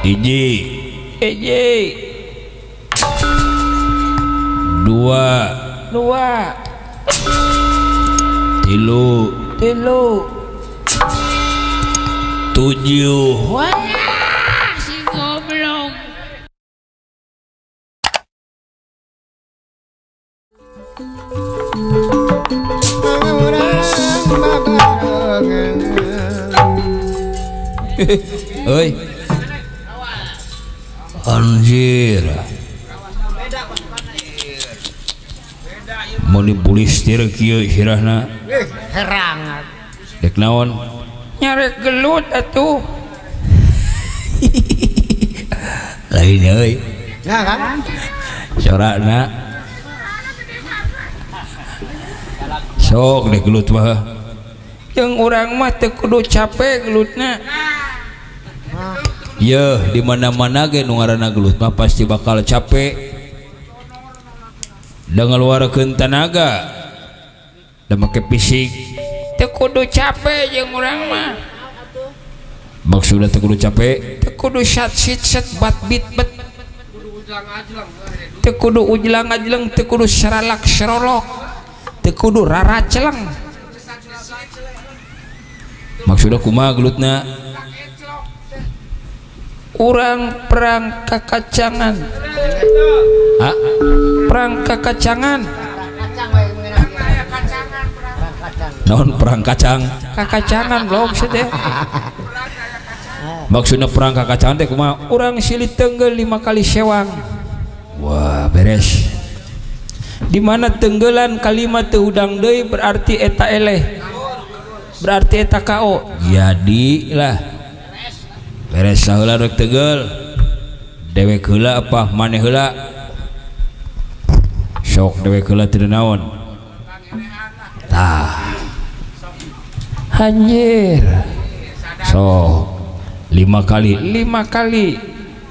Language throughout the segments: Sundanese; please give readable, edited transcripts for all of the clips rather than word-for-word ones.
Hiji. Hiji. Dua. Dua. Tilu. Tilu. Tujuh. Wah, si goblok. Oi. Anjir. Mau dibulistir kieu sirahna. Herang. Dek naon? Nyarek gelut atuh. Lain euy. Nah kan? Sorakna. Sok dek gelut mah. Jeung urang mah teu kudu capek gelutna. Yeuh, di mana-mana ge nu ngaranna gelut mah pasti bakal capek. Da ngaluarkeun tanaga. Da make fisik. Teu kudu capek jeung urang mah. Maksudna teu kudu capek? Teu kudu sat sit set bat bit bet. Teu kudu ujlang ajleng, teu kudu seralak serolok. Teu kudu raraceleng. Maksudna kumaha gelutna? Urang perang kakacangan. Hah? Perang kakacangan. Naon perang kacang? Kakacangan blog sih teh. Maksudna perang kakacangan teh kumaha? Urang silih tenggel 5 kali sewang. Wah, beres. Di mana tenggelan kalimat teu hudang deui berarti eta eleh. Berarti eta KO. Jadilah. Beres saheula rek tegel. Dewek heula apa maneh heula? Sok dewek heula teu naon. Tah. Anjir. Sok 5 kali. 5 kali.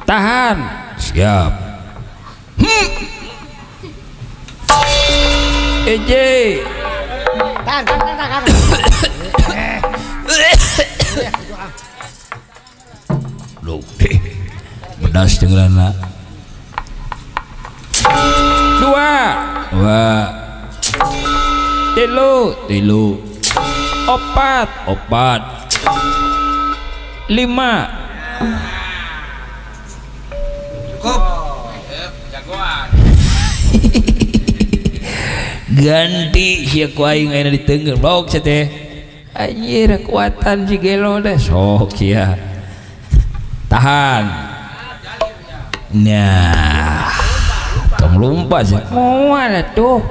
Tahan. Siap. Eje. Tahan, tahan, tahan. Loh, bedas tenggelanna. 2. 2. Tilu. Tilu. 4. 4. 5. Cukup. Jagoan. Ganti sia ku aing ayeuna ditenggel blok sia teh. Anjir kekuatan si gelo deh. Sok sia. Tahan. Nah. Tong lumpat sia. Moal atuh.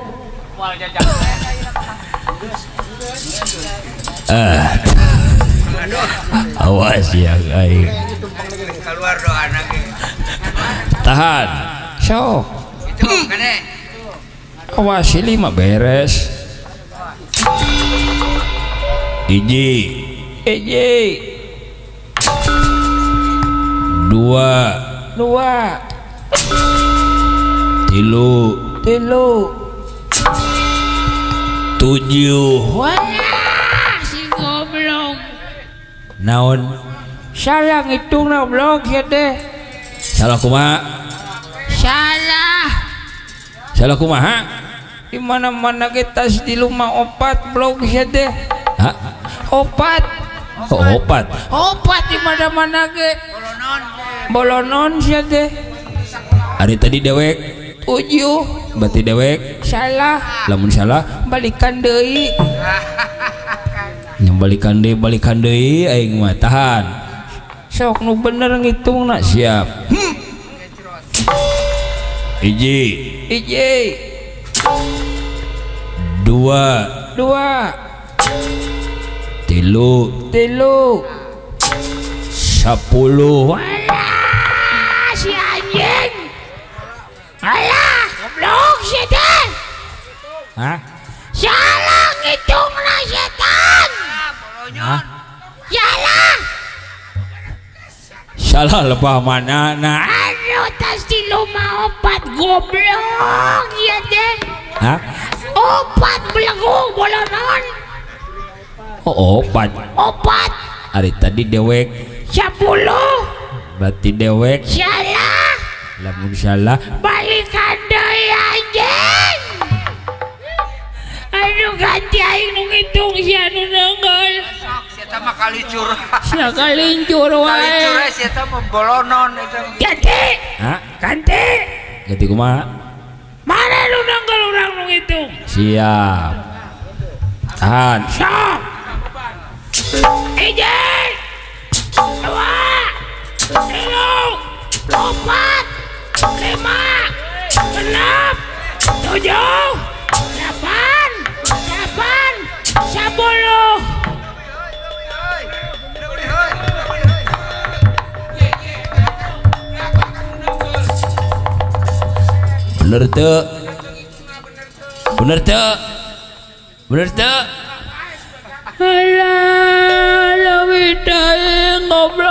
Awas ya aing. Keluar doana ge. Tahan. Sok. Itu kene. Awas 5 beres. Hiji. Hiji. 2. 2. Tilu. Tilu. 7. Wah, si goblok. Naon? Salah ngitungna goblok ya teh. Salah kumaha? Salah. Salah kumaha? Di mana-mana ge tas di rumah 4 blok ya teh. Hah? 4. Oh, 4. 4 di mana-mana ge. Bolonon sia teh. Ari tadi dewek 7. Berarti dewek salah. Lamun salah balikan deui. Nyambalikan deui, balikan deui aing mah tahan. Sok nu bener ngitungna. Siap. Hiji. Hiji. 2. 2. Tilu. Tilu. 10. Alah si anjing. Alah goblok setan. Hah? Salah ngitungna setan. Hah? Salah. Salah lebah mana nah? Aduh tas di rumah 4 goblok ya deh. Hah? 4 belegu bolonon. Oh, 4. 4. Ari tadi dewek 10. Berarti dewek salah. Lamun salah balikan deui anjing. Aduh ganti aing nu ngitung sia nu neunggeul. Sok sia ta mah kalicur. Sia kalincur wae. Kalicur sia ta mah bolonon eta. Ganti. Hah? Ganti. Ganti kumaha? Mana nu neunggeul urang nu ngitung? Siap. Tahan. Sok. Hiji. 2 3 4 5 6 7 8 9 10. Bener teu? Bener teu? Bener teu? Alah, leuwih teuing goblok.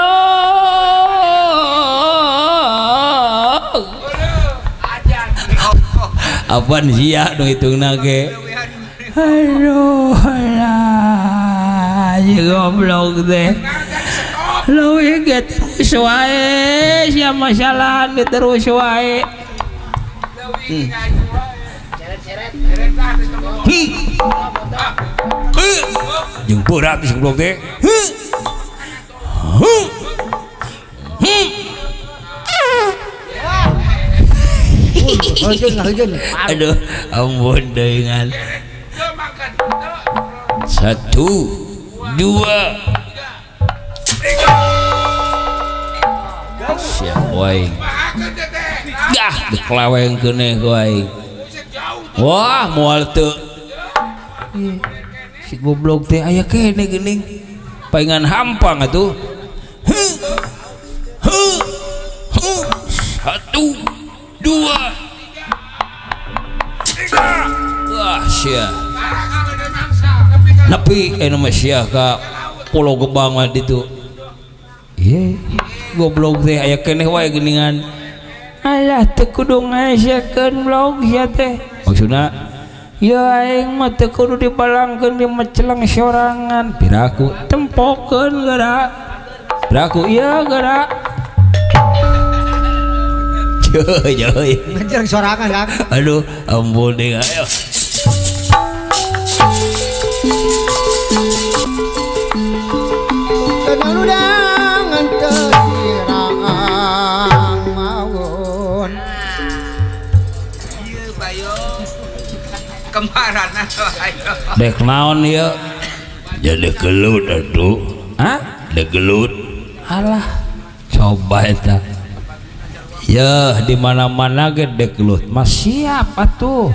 Apaan sia nu hitungna ge? Aduh, alah, si goblok teh. Leuwih ge terus wae, sia masalahan ge terus wae. Jeung berat si goblok teh. Aduh, ampun dengan 1 2 3. Siap wae. Gah, dikeleweng keneh ku aing. Wah, moal teu. Si goblok teh aya keneh geuning. Paingan hampang atuh. 1 2 3. Wah, sia. Nepi anu mah sia ka Pulau Gebang mah ditu. Ieu goblok teh aya keneh wae geuningan. Alah teu kudu ngaesekeun blog sia teh. Maksudna ya aing mah teu kudu dibalangkeun di meceleng sorangan. Piraku tempokeun geura. Piraku ieu geura. Jeuy jeuy. Meceleng sorangan Kang. Aduh ampun deui ayo. Dek naon ieu? Jadi gelut atuh. Hah? Dek gelut. Alah, coba eta. Yeuh, di mana-mana ge dek gelut. Mah siap atuh.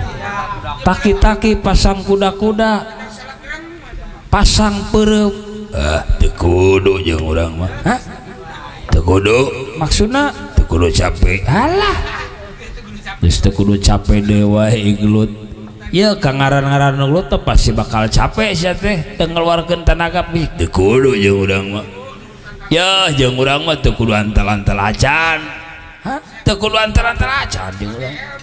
Taki-taki pasang kuda-kuda. Pasang peureum. Ah, teu kudu jeung urang mah. Hah? Teu kudu. Maksudna teu kudu capek. Alah. Geus teu kudu capek deui wae gelut. Ya ka ngaran-ngaran nu teh pasti bakal capek sia teh teu ngeluarkeun tenaga fisik. Teu kudu jeung urang mah. Ya jeung urang mah teu kudu antal-antal acan. Hah? Teu kudu antal-antal acan jeung urang.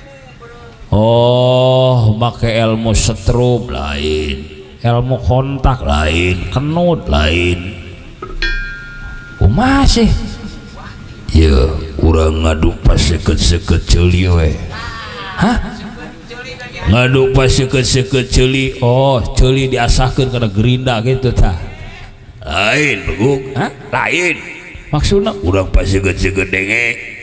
Oh, make ilmu setrum lain, ilmu kontak lain, kenut lain. Kumaha sih? Ya urang ngadu paseukeut-seukeut ceuli we. Hah? Ngadu paseukeut-seukeut ceuli. Oh, ceuli diasahkeun kana gerinda gitu tah. Lain beguk. Hah? Lain. Maksudna urang paseukeut-seukeut denge.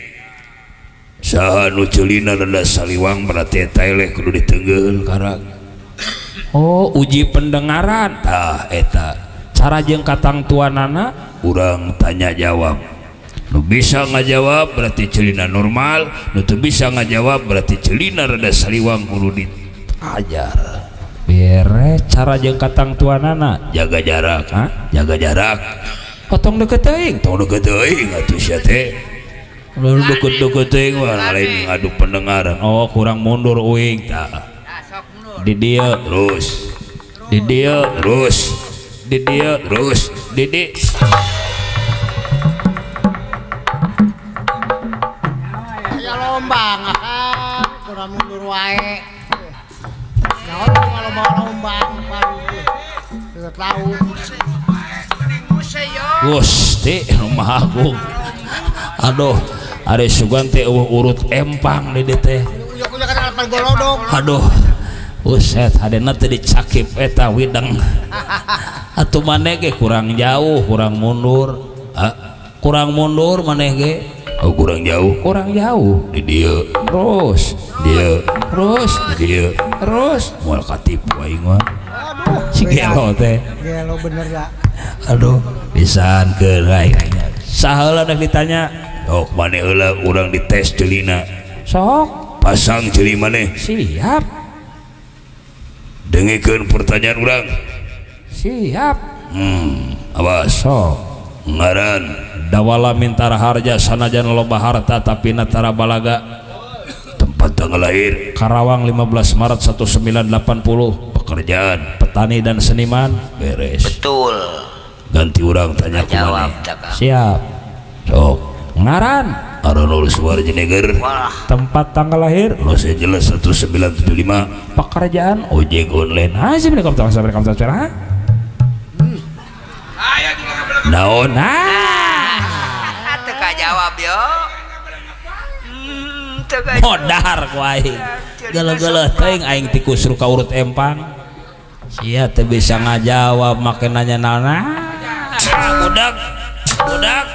Saha nu ceulina rada saliwang berarti eta eleh kudu diteunggeul karang. Oh, uji pendengaran tah eta. Cara jeung katangtuanana urang tanya jawab. Nu bisa ngajawab berarti celina normal, nu teu bisa ngajawab berarti celina rada saliwang kudu diajar. Beres cara jeung katangtuanana, jaga jarak, ha? Jaga jarak. Potong deket teuing, tong deket teuing atuh sia teh. Lalu deket-deket teuing mah lain ngadu pendengaran. Oh, kurang mundur uing tah. Di dieu terus. Di dieu terus. Di dieu terus. Di di lomba kan kurang mundur wae. Naon lomba-lomba deket laut. Gusti Maha Agung. Aduh, ari sugan teh eueuh urut empang di dieu teh. Aduh, buset hadena teh dicakip eta wideng. Atuh maneh ge kurang jauh, kurang mundur. Kurang mundur maneh ge. Oh, kurang jauh. Kurang jauh di dieu. Terus, dieu. Terus, di dieu. Terus moal katipu aing mah. Aduh, si gelo teh. Gelo bener ya. Aduh, pisan keur aing. Saheula nek ditanya, "Sok maneh heula urang dites ceulina." Sok, pasang ceuli maneh. Siap. Dengekeun pertanyaan urang. Siap. Awas. Sok. Ngaran Dawala Mintara Harja sanajan loba harta tapi natara balaga. Tempat tanggal lahir Karawang 15 Maret 1980. Pekerjaan petani dan seniman. Beres. Betul. Ganti urang tanya kumaha. Siap. Sok. Ngaran Arnold Schwarzenegger. Tempat tanggal lahir Los Angeles 1975. Pekerjaan ojek online. Naon? Teu kajawab yo. Modar ku aing. Geuleuh-geuleuh teuing aing tikus ka urut empang. Sia teu bisa ngajawab make nanya naon. Budak, budak,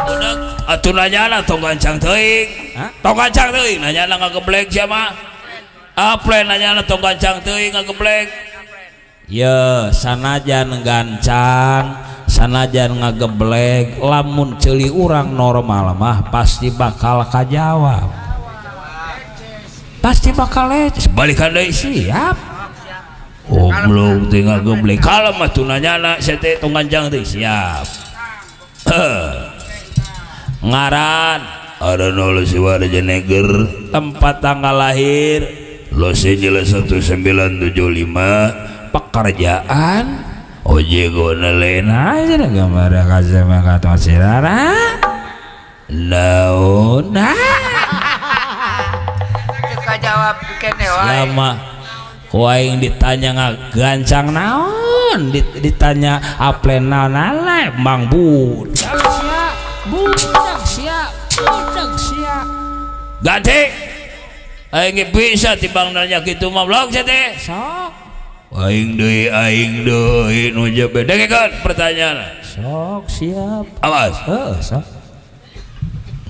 budak. Atuh nanyana tong gancang teuing. Tong gancang teuing nanyana ngageblek sia mah. Aplen nanyana tong gancang teuing ngageblek. Ye, sanajan gancang, sanajan ngageblek, lamun ceuli urang normal mah pasti bakal kajawab. Pasti bakal leces. Balikan deui siap. Goblok teh ngageblek. Kalem atuh nanyana sia teh tong gancang teuing siap. Ngaran Arnold Schwarzenegger. Tempat tanggal lahir Los Angeles 1975. Pekerjaan ojek online aja gambar kasih kata sirara naon jawab kene wae lama ku aing ditanya ngagancang naon ditanya aplen naon ale mang budak sia budak sia budak sia ganti aing bisa timbang nanya kitu mah blog sia teh sok aing deui nu jebe dengekeun pertanyaan sok siap awas heuh sok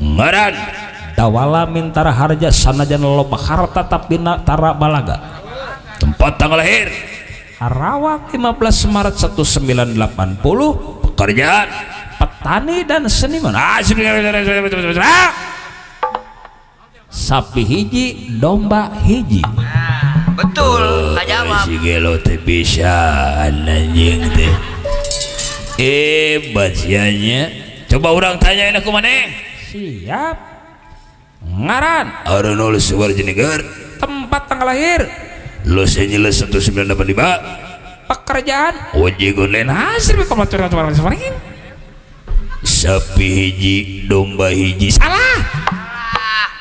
ngaran Dawala Mintara Harja sanajan loba harta tapi tara balaga. Tempat tanggal lahir Karawang 15 Maret 1980. Pekerjaan petani dan seniman. Sapi hiji domba hiji. Betul, kajawab. Si gelo teh bisa anjing teh. Hebat sianya. Coba orang tanyain aku maneh. Siap. Ngaran Arnold Schwarzenegger. Tempat tanggal lahir Los Angeles 1985. Pekerjaan ojek online. Sapi hiji domba hiji. Salah.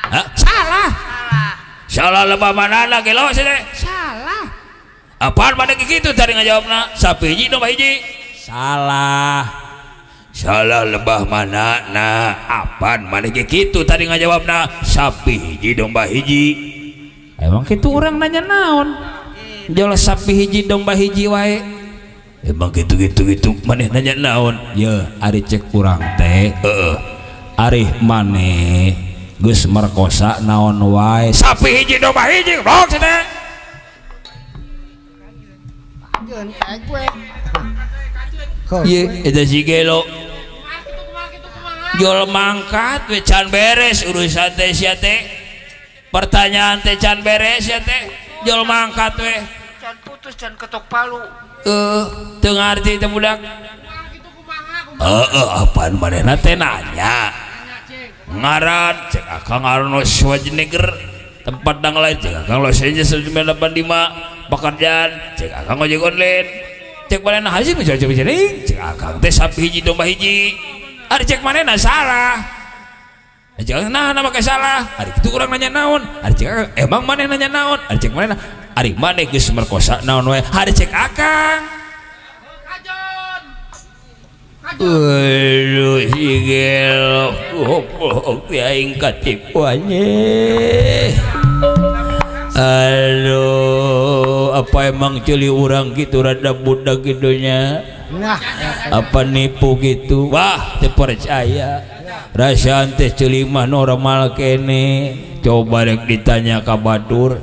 Hah? Salah. Salah lebah manana gelo sih teh. Salah. Apaan mana gitu tadi ngajawabna? Sapi hiji domba hiji. Salah. Salah lebah mana nah apaan mana gitu tadi ngajawabna? Sapi hiji domba hiji. Emang kitu urang nanya naon? Jol sapi hiji domba hiji wae. Emang gitu maneh nanya naon? Ye, ari cek urang teh. Heeh. Ari maneh geus merkosa naon wae sapi hiji domba hiji goblok cenah. Ye eta si gelo jol mangkat we can beres urusan teh sia teh pertanyaan teh can beres sia teh jol mangkat we can putus can ketok palu teu ngarti teh budak heeh apaan manehna teh nanya ngaran cek akang Arnold Schwarzenegger. Tempat tanggal lahir cek akang Los Angeles 1985. Pekerjaan cek akang ojek online. Cek manehna haji cek akang teh sapi hiji domba hiji. Ari cek manehna salah. Cek nah nah make salah. Ari kitu urang nanya naon? Ari cek akang emang maneh nanya naon? Ari cek manehna ari maneh geus merkosa naon wae? Ari cek akang. Aduh si gelok goblok aing katipu anjing. Aduh, apa emang ceuli urang gitu rada budak gitunya? Nah, apa nipu gitu? Wah, teu percaya. Rasaan teh ceuli mah normal kene. Coba rek ditanya ka batur.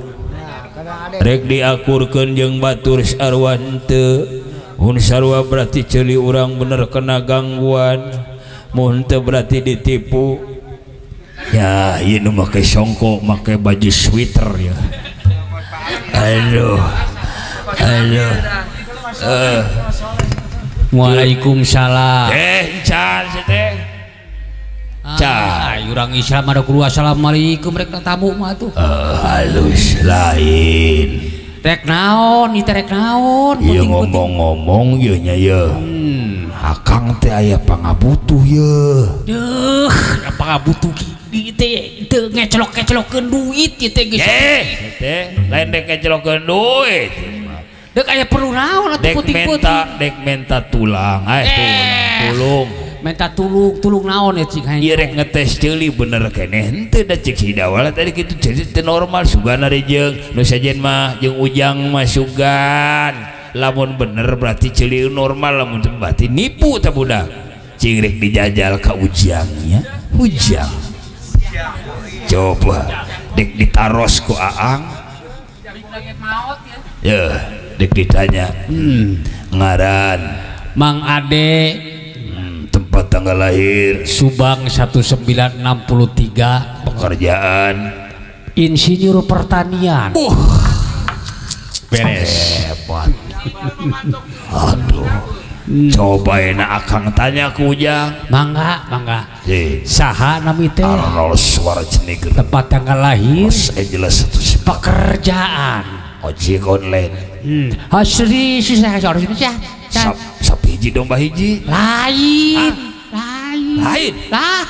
Rek diakurkeun jeung batur sarua henteu. Mun sarua berarti ceuli urang bener kena gangguan. Mun teu berarti ditipu. Ya, ieu nu make songkok, make baju sweater ya. Aduh. Aduh. Waalaikumsalam. Can si teh. Ah, urang Islam ada kudu assalamualaikum rek tamu mah atuh. Halus lain. Rek naon, ieu teh rek naon? Ieu ngomong-ngomong ieu nya ye. Akang teh aya pangabutuh ye. Deuh, pangabutuh kieu teh teu ngecelok-ngecelokeun duit ieu teh geus. Teh, lain rek ngecelokeun duit. Dek aya perlu naon atuh puting-puting. Dek menta tulang, tulung. Menta tulung, tulung naon ya cik hayang. Ieu rek ngetes ceuli bener keneh henteu da cik hidawala tadi kitu jadi teu normal sugan ari jeung nu sejen mah jeung Ujang mah sugan. Lamun bener berarti ceuli normal, lamun teu berarti nipu tah budak. Cing rek dijajal ka Ujangnya, Ujang. Coba dek ditaros ku Aang. Ya, dek ditanya, ngaran Mang Ade, tempat tanggal lahir Subang 1963, pekerjaan insinyur pertanian. Beres. Hebat. Aduh. Coba enak akang tanya ku Ujang. Mangga, mangga. Saha nami teh? Arnold Schwarzenegger. Tempat tanggal lahir Los Angeles 19. Pekerjaan ojek online. Hasri susah harus bisa. Sapi hiji domba hiji. Lain. Lain. Lain. Lain.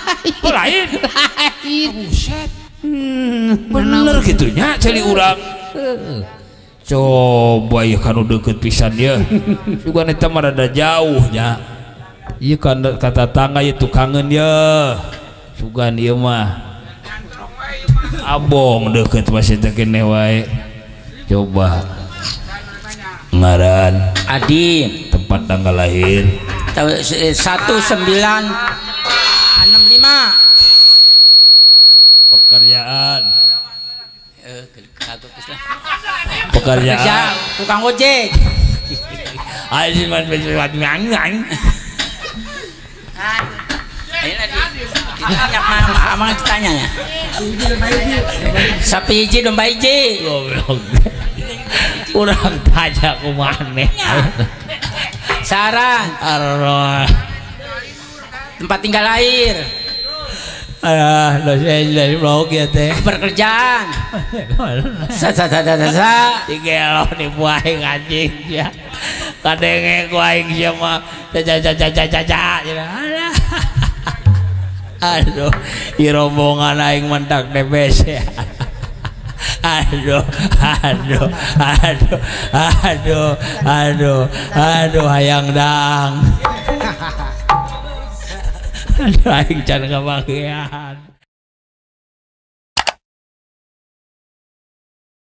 Oh, lain. Lain. Buset. Bener gitunya ceuli urang. Coba ya kan deket pisan ya. Sugan eta mah rada jauh nya. Ieu kan kata tangga ieu tukangeun ya. Sugan ieu mah. Abong deket masih teh keneh wae. Coba ngaran Adi, tempat tanggal lahir 1965, pekerjaan pekerjaan tukang ojek. Ditanya sapi hiji domba hiji. Urang tanya kumaha saran tempat tinggal lahir. Ah, Los Angeles blog ya teh. Pekerjaan. Sa sa sa sa sa. Tigelo nipu aing anjing ya. Kadenge ku aing sia mah ca ca ca ca ca ca. Aduh, ieu rombongan aing mentak DBC. Aduh, aduh, aduh, aduh, aduh, aduh, hayang dang. Aduh, aing can kabagian.